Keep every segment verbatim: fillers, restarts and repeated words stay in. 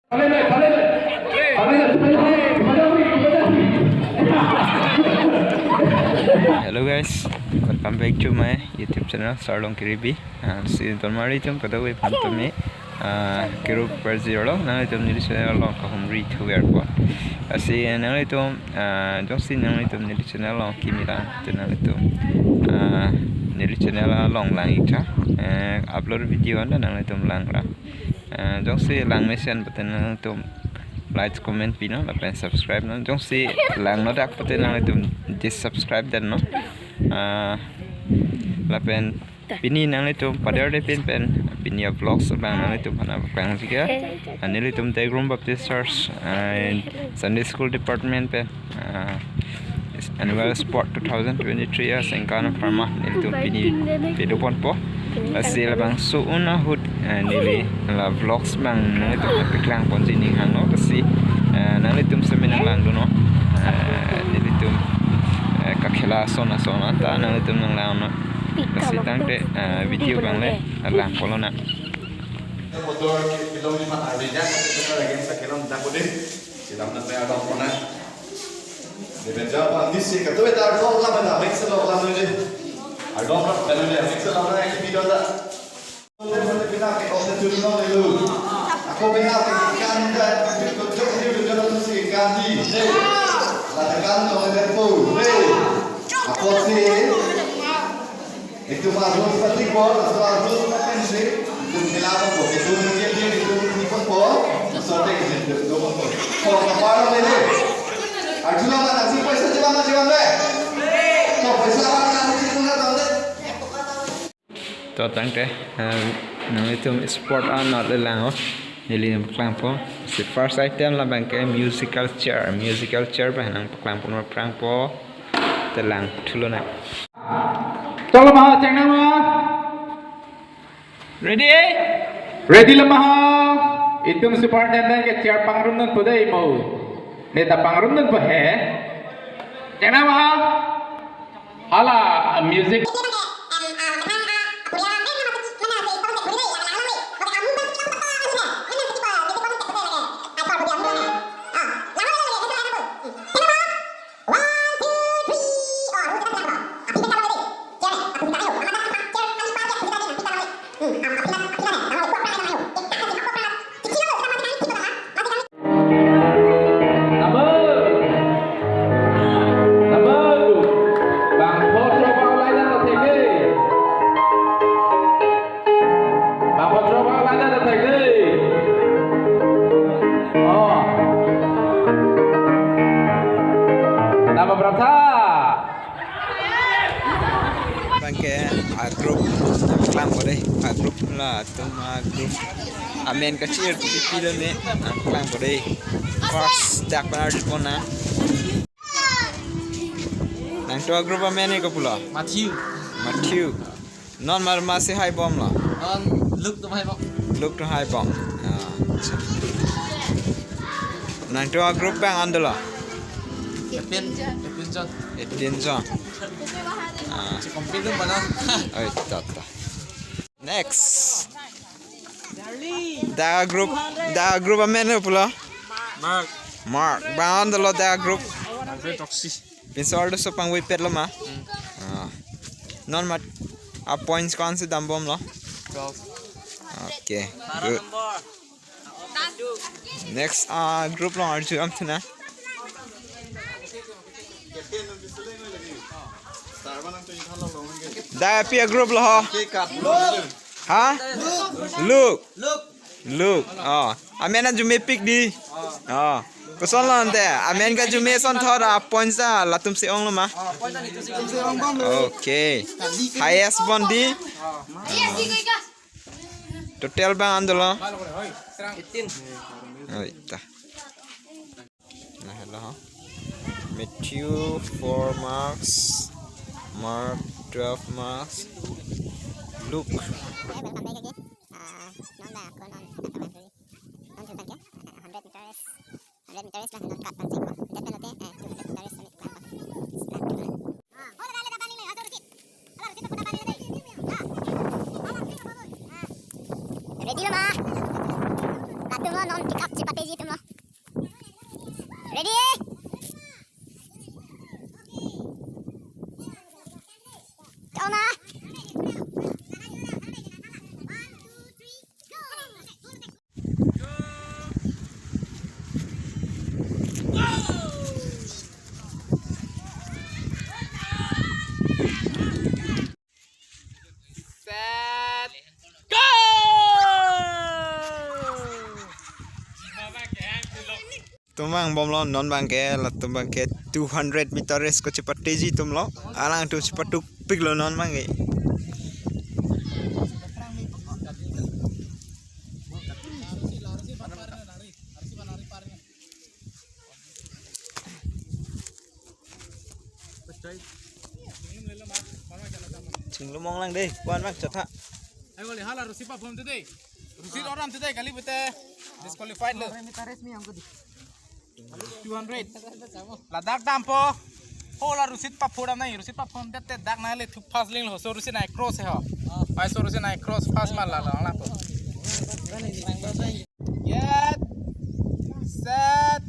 Hello guys, welcome back to my YouTube channel Sarlong Kiribi. Ah, si tonmari tum kadokave aphan tumi, ah, kero parji arlo nanglitum neli channel along kahumri thuver po. Ah, si nanglitum, ah, jongsi nanglitum neli channel along kimi lang te nanglitum, ah, neli channel along lang ik tha, eh, upload video anta nanglitum lang ra. Eh, jongsi lang mesen pute nanglitum like, comment pinon lapen subscribe non. Jongsi lang nodak pute nanglitum dis-subscribe den non. Ah, lapen pini nanglitum pader de pin pen pini a vlogs abang nanglitum aphan paklang jika. Ah, nelitum Degrum Baptist Church, ah, Sunday School Department pen, ah, Annual Sport two thousand twenty-three a sengkan pharma nelitum pini pedo ponpo. Lasi labangso un ahut, eh, neli la vlogs abang nanglitum paklang ponji ning hangno. Lasi, eh, nanglitum semi nanglang dun non. Eh, nelitum, eh, kakhela ason ason anta nanglitum nanglang non. Lasi tangte, eh, video abang le lang polo na. Motor ke belong di mana aja, kita lagi kita kelong tak boleh. Silam na pe adong pona. Di beja pa di si katu beta adong la beta mix lo la nuje. Adong la beta nuje mix lo na ki video da. Ako beta ke kan da ko jo ko jo si kan di. La kan to le po. Ako si Itum arus patik bol, laso arus patik si, itum khela bol, itum ni ke itum ni bol, laso te itum do bol. Ko kapar lo le. Arjuna mana si paisa jiwan na jiwan le. Ko paisa mana si jiwan na jiwan le. To tangte, eh, nanglitum sport anat le lang ho. Neli paklangpo. Si first item labang ke musical chair, musical chair abang nangpaklangpo, nangpaklangpo. Te lang thulo na. Chalo ma, chengnang ma. Ready? Ready lo ma. Itum superintendent ke chair pangrum non po dei mo. Neta pangrum non po he. Chengnang ma. Hala music. Bangke a group nangpaklangpo dei, a group latum a group amen kachir pipi lo ne nangpaklangpo dei. First dak panar di pona. Nangtum a group amen ke kopulo? Matthew. Matthew. Non mar masi hai bom lo? Non Luke atum hai bom. Luke atum hai bom. Ah, acha. Nangtum a group abang an dolo? Eighteen, eighteen jon. Eighteen jon. Ah. Si complete lo mana? Oi, ta, ta. Next. Dak group, dak group amen kopulo? Mark. Mark. Abang an dolo dak group? Mark Toksi. Pinso arloso pangvoi pet lo ma? Hmm. Ah. Non mat a points ko-an si dam bom lo? Twelve. Okay. Good. Next, ah, group along arju am thuna. Dak pi a group lo ho? Ha? Luke. Luke. Oh. Amen arjumepik dei. Oh. Koson lo ante? Amen karjume asonthot a points ta latum si ong lo ma? Okay. Highest bom dei. Total abang an dolo? Eighteen. Oi, ta. Nah, hello. Matthew four marks, Mark twelve marks, Luke. Hello, welcome back again. Ah, non ba ako non, non thultang ke? Ah, hundred meters. Hundred meters lang, non cut pang singko. That penalty, eh, two hundred meters kami lang. Ready lo ma? Latum lo non pick up chepate Latum vang bomlo non abangke, latum abangke two hundred meter race ko chepateji atumlo. Alangtum chepatuk piklo non abangke. Chinglumong lang dei, kuan mak chatha. Ayo le hala rusi paphom te dei. Rusi oram te dei, kali pute disqualified lo. Two hundred. Ladak dampo. Hala rusi paphom dam nai, rusi paphom det te dak nai le thu pass ling lo, so rusi nai cross he ho. Ai so rusi nai cross pass ma la la la. Get set,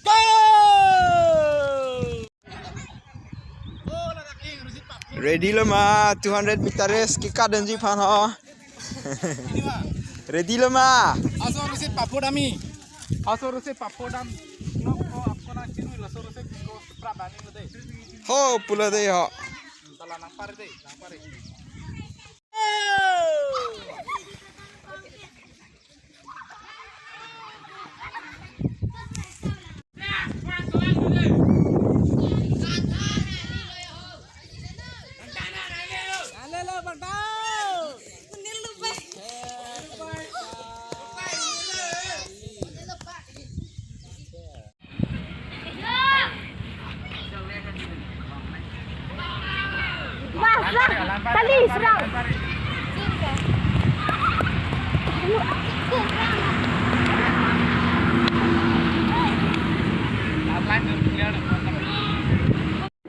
go! Ready lo ma, two hundred meter race kekat dunji aphan ho. Ready lo ma? Aso rusi paphom dam mi. Aso rusi paphom dam. Nok ko apko na chinu lo, aso rusi ko prabani lo dei. Ho, pulo dei ho. Tala nang pare dei, nang pare. Wah, serang. Kali, serang.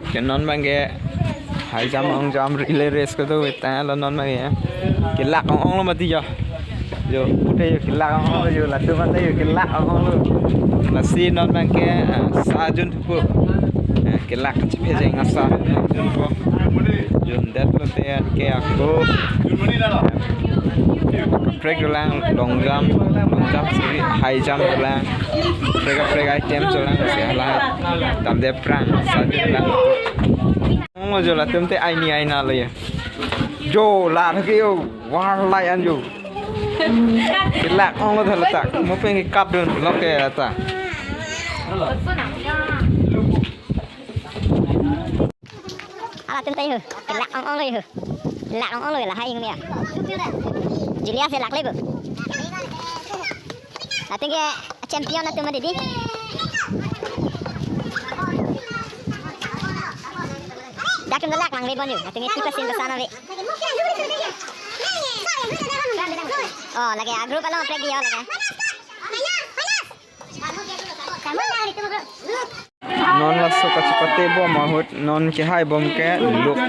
Ke non abangke high jump, long jump, relay race kedo vetang lo non abangke. Kelak ong-ong lo mati jo. Jo, pute jo kelak ong-ong lo jo, latum ante jo kelak ong-ong lo. Lasi non abangke, ah, sa jun thupo. Ah, kelak kachephe jeng asa jun thupo. Jun det lote anke ako. Kaprek dolang, long jump, long jump siri, high jump dolang. Kaprek kaprek item dolang, si hala. Damde aphrang, sa jun lang. Ong lo jo latum te aini aina lo ya. Jo, lar ke jo, war lai an jo. Kelak ong lo tha ladak. Mo pen ke kap dun lo ke ta. Ala tum tai ho. Kelak ong-ong lo ho. Kelak ong-ong lo lahai hing ya. Julia se lak le bo. Latum ke champion latum ma didi. Dak tum kelak lang ve bon yo. Latum ke tipe sin ke sana ve. Oh, lake a group along play dia lake. Non laso kachepate bom ahut non kehai bom ke Luke,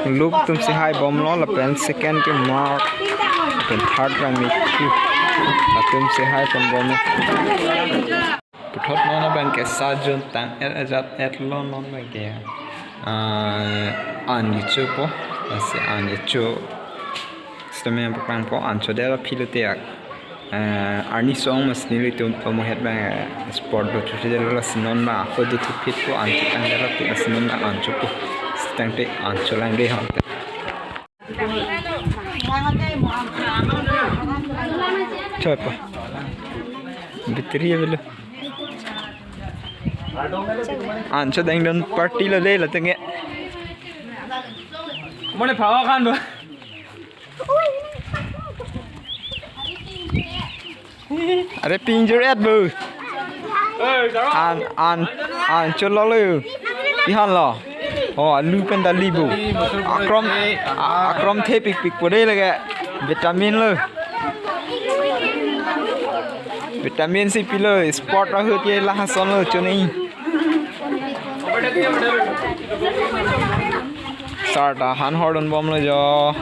Luke atum si hai bomlo lapen second ke Mark lapen third abang Matthew atum si hai pon bom. Puthot non abangke sa jun tang-et ajat-et lo non abangke. Ah, an kechopo, lasi an kecho. Sitame paklangpo an chodelo aphi lote ak. Eh, arni song mas nelitum pamohet abang, eh, sport do thuthedetlo, lasi non abang ako do thuphitpo, an chetangdetlo te lasi non abang an chopo. Sitangte an cholang dei ho te. Chopo. Bitiri avelo. An chodang dun party lo dei latum ke. Mane phawa khan do. Are pinjur et bo. An, an, an cholo lo. Pihan lo. Oh, alu pen dali bo. Akrom, a-, akrom thepikpik po dei lake. Vitamin lo. Vitamin si pilo. Sport ahut ke lahason lo chonei. Sir ta han hordun bomlo jo.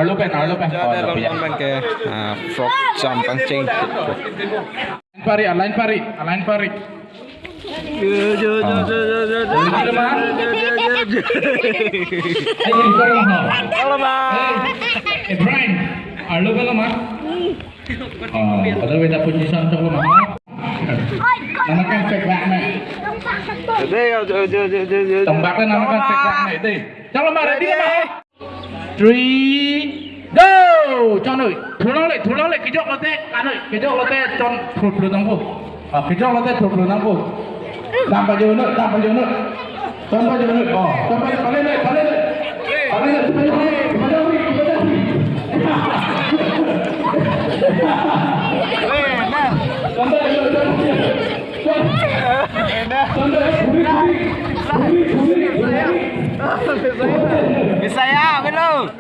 Arlo pen, arlo pen. Jada Oh, long ya. Long abang ke, ah, frog jump pangcheng. Pari, aline pari, aline pari. Halo, Ma. Halo, Ma. Eh, Brian, arlo pen lo, Ma. Oh, pada beda position chok lo, Ma. Nangkam fake back, Ma. Dei, yo, yo, yo. Tombak na nangkam fake back, Ma. Dei. Chalo, Ma, ready, Ma. Three, go! Chon noi, thulongle, thulongle, kejok lote, kanoi, kejok lote, chon, thul, thul nangpo. Ah, kejok lote, thul, thul nangpo. Dam pajo noi, dam pajo noi. Chon pajo noi, oh, chon pajo, pale noi, pale noi. Pale noi, pale noi, pale noi, pale noi. Chon pajo noi, chon pajo noi. Chon pajo noi, puri, puri, puri, puri, puri. Bisaya, belum?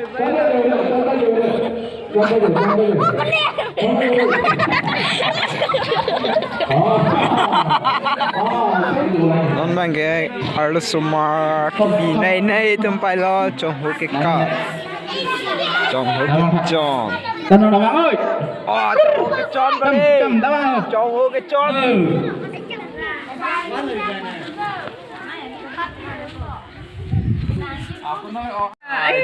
Non abang ke arlosomar binai nai atum pailo, Chonghu ke ka. Chonghu ke chon. Tano damang oi. Oh, Chonghu ke chon, Tam, bali. Tam, damang. Chonghu ke chon. Oh. Ai,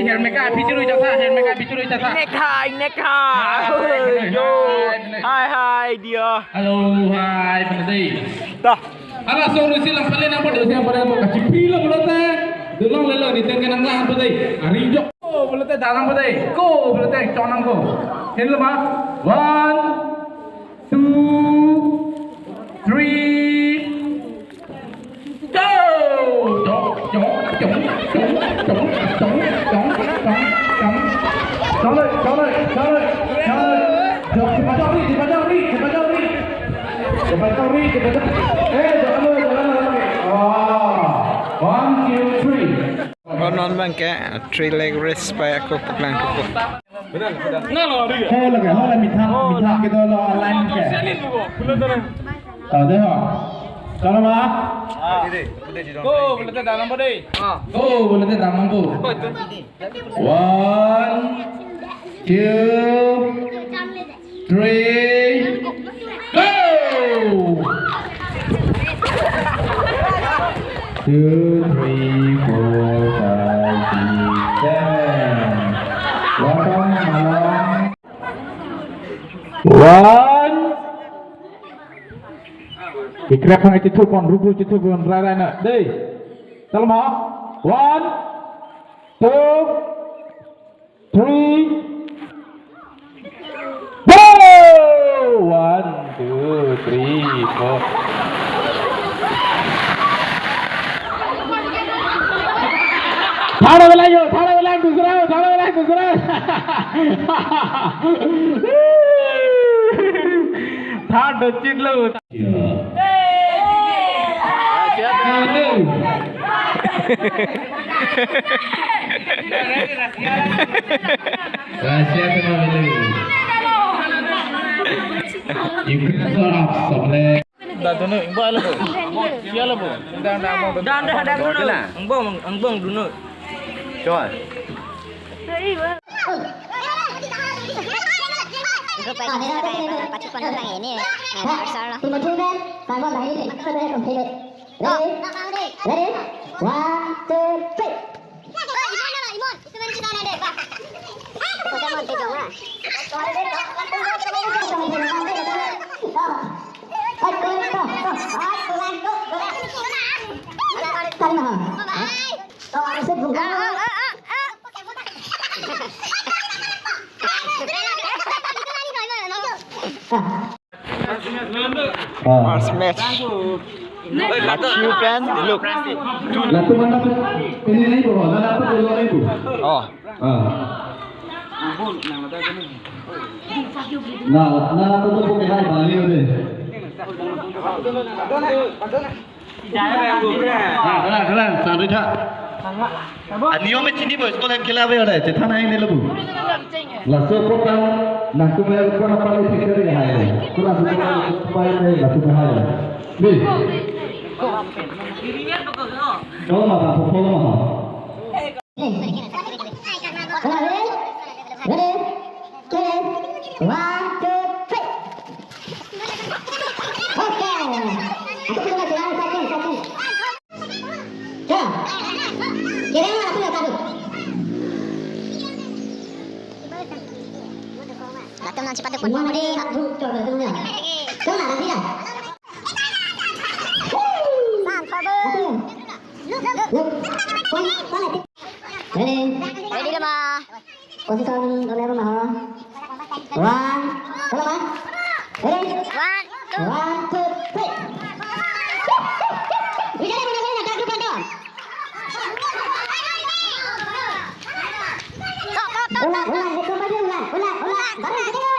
hermeka, pichuru jatha, hermeka, pichuru jatha. Nekha, nekha. Hai, yo. Hai, hai, hai, dia. Hello, hai, penedei. Dah. Ala song rusi lang pale nang pade siang pade nang pade kachipri lo pulote. Dulong lelo ni tengke nang lang pade. Ari jok. Ko pulote dalang pade. Ko pulote chon nangpo. Hello, Ma. One, two, three. Go! Chong, chong, chong. Chong noi, chong noi, chong noi, chong noi. Chong, chepajok ri, chepajok ri, chepajok ri. Chepajok ri, chepajok. Eh, chong noi, chong noi, chong noi. Ah, one, two, three. Non abang ke three leg race pai ako paklang ako. Ho lage, ho lage, mithan, mithan kedo lo aline ke. Oh, dei ho. Chalo, Ma. Go, pulote dalang pade. Go, pulote dalang pade. One, two, three, go! Two, three, four, five, six, seven. Welcome, Malong. One. Ikrep hang itu pon, rugu itu pon, rai rai na. Dei. Chalo, Ma. One, two, three, go! One, two, three, four. Third wala yo, third wala dusra, third wala dusra. Third do chit lo. Russia kena dulu. Ukraine sarap samle. Dah dunu, ingbo ala bu. Siala bu. Dan dah ada dunu. Ingbo, ingbo dunu. Coba. Grup aja pakai pacu pandang ini. Eh, asal lah. Ready? Ready? One, two, three. First match. Matthew pen Luke. Latum mana tu? Ini nai bo, na latum dulu nai bo. Oh. Ah. Na, na latum tu bukan hai Bali udah. Ah, kalang, kalang, sandwich ha. Aniyom e chini bo, school hem khela ave ore, chethan ahin nelo bu. Laso apot ta nangtum aphan pale picture hai. Kula su pale pale laso hai. Bi. Follow ma, follow ma. Semua mari, Pak, Bu, coba dulu ya. Coba, nanti ya. San, coba. Look, look. Look. Point, point. Ready? Ready, lama. Position, boleh, lama, ha? One, lama. Ready? One, two. One, two, three. Bicara, bicara, bicara, tak lupa dong. Ulang, ulang, ulang, ulang, ulang. Barang kita.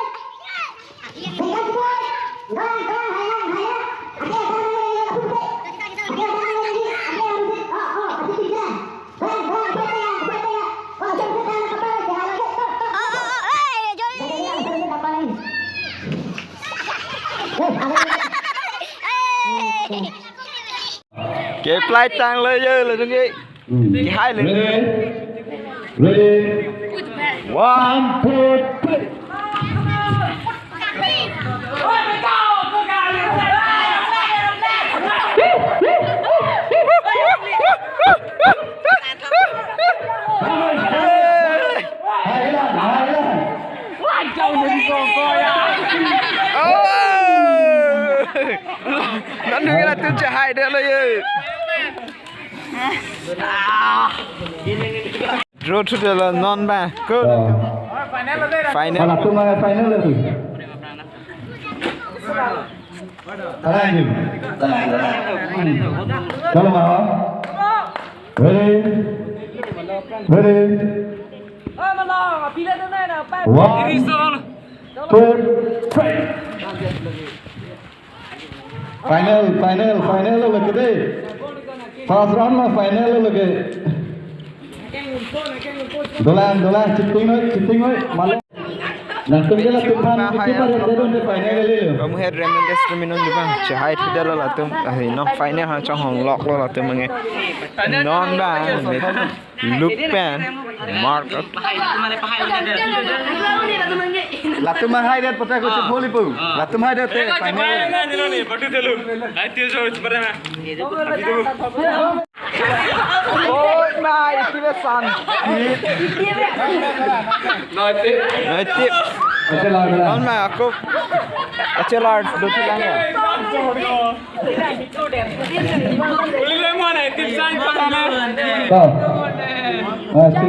Ke plai tang le ye le dong ke. Hmm. Ke hai le. Ready? Ready? One, two, three. Hai, hai, hai. Oh! Nandu kena tu cahai dia lo ye. Draw to the non ba. Good. Oh. Final. Alah, tu mana final itu? Talang, Jim. Talang, talang. Hmm. Kalau mau. Ready? Ready? One, two, three. Final, final, final lo lagi deh. First round lo final lo lagi. Dolang, dolang, cheating noi, cheating noi, malu. Nangtum ke latum phan, itu pada dia dong de final le lo. Kamu head rem des terminal di bang, cahai tidak lo latum. Ah, non final ha chonghong lok lo latum menge. Non bang, Luke pen, Mark. Latum hai det, patra ko chepoli pu. Latum hai det te, final. Oh my, itu dia san. Nanti. Nanti. Acha lar, lar. Non ma aku. Acha lar, dua tulang ya. Uli le mana, itu san kata na. Stop. Nanti.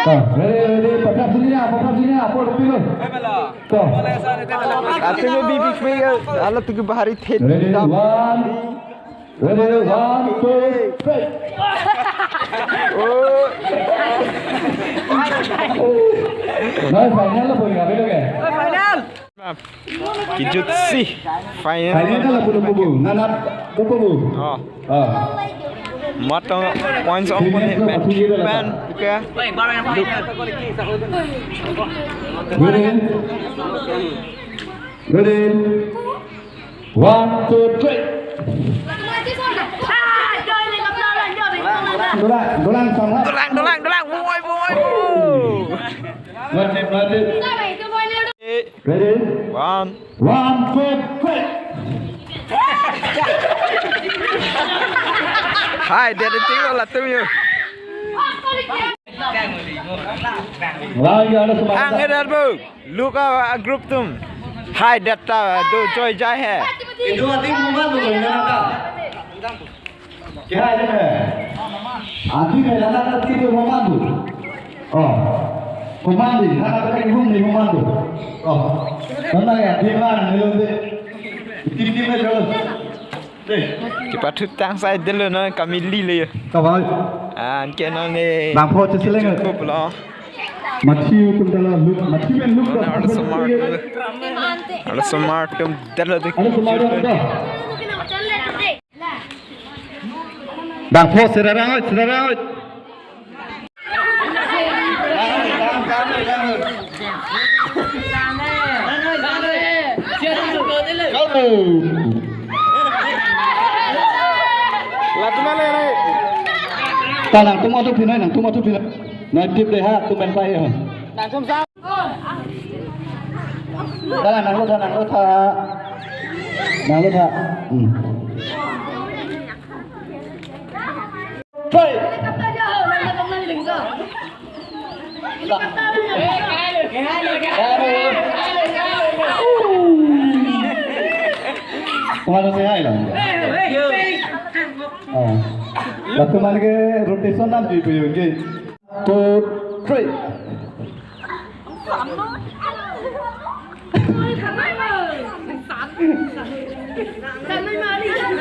Stop. Ready, ready. Pakai sini ya, pakai sini ya. Apa lebih lo? Stop. Atu ke bibi kwe ya, ala tu ke bahari thet. Ready, one. Ready, one, two, three. Oh. Nah, final lo, boleh, boleh, boleh. Final. Kijut si final. Final lo, boleh, boleh. Nanat, boleh, boleh. Oh. Ah. Matang points of money, match pen, okay. Ready? Ready? One, two, three. Dolang, dolang, sama. Dolang, dolang, dolang. Buai, buai, buai. Mati, mati. Ready? One. One, two, three. Hai, dia ada tinggal latum yo. Lagi ada semangat. Ang edar bu. Luka, ah, group tum. Hai, detta do joy jai hai. Itu ati muma tu na ka. Kya hai na? Ati na na na ti tu muma tu. Oh. Komandi, na na ka hum ni muma tu. Oh. Mana ya, di mana ni lo de? Tim tim na jalo. Kipathutang sai delo na kamili le. Kawai. An ke na ne. Bang pho cheseleng. Cukup lo. Matthew tum dala Luke, Matthew pen Luke. Ada semar. Ada semar tum dala de. Ada semar tum dala. Bang pho serarang, serarang. Latum ale, ale. Ta nangtum atu phi noi, nangtum atu phi noi. Nai tip dei ha, tum pen pai ha. Nangtum sa. Ta nanglo tha, nanglo tha. Nanglo tha. Hmm. Play. Tomar se hai lang. Oh. Latum an ke rotation nam di puyo ke. Two, three.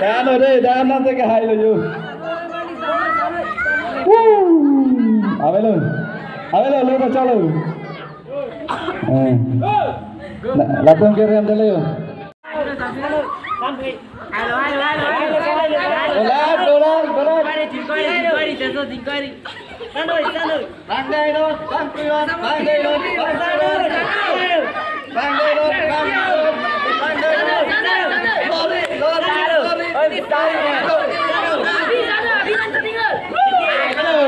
Dano de, dano te ke hai lo yo. Woo! Avelo. Avelo, lo ta chalo. Eh. La-, latum ke rem dele yo. Dolar, dolar, dolar. Bang Dainot, bang Kuyon, bang Dainot, bang Dainot. Bang Dainot, bang Dainot, bang Dainot. Lori, lori, lori. Hello.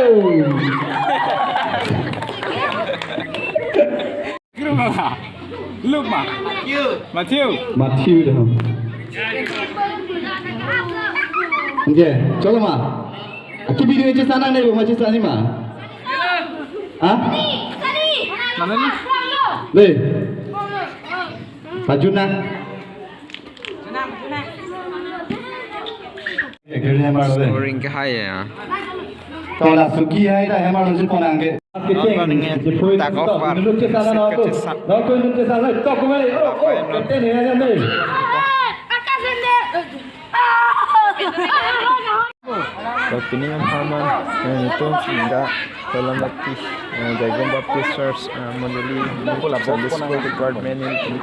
Kira ma? Luke ma? Matthew. Matthew dah. Oke, chalo ma. Aki video aja sana nih, bu, macam sana ma. Hah? Mana nih? Deh. Pajuna. Scoring ke hai ya. Tola suki hai ta hemar lusi ponang ke. Nonton ingin tak over. Nonton ingin tak over. Nonton ingin tak over. Lapen pini apharman, eh, nelitum ingga Kolom Baptist, eh, Jaigom Baptist Church, eh, mondoli, Sunday School Department nelitum,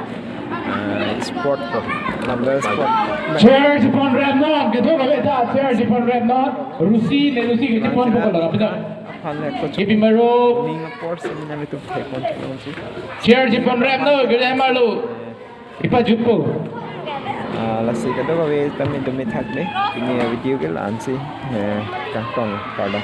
eh, sport ko, lamda sport. Church pon rem non, gitu kali ta, church pon rem non, Rusi, ne Rusi gitu pon pokok lo, apa? Aphan le ko Ipi maru. Ning apor seminar itu pakai pon pon si. Church pon rem non, gitu hemar lo. Ipa jutpo. Ah, lasi kadokave tame tame thakle. Pini avideo ke la-an si, eh, kangtong, kardom.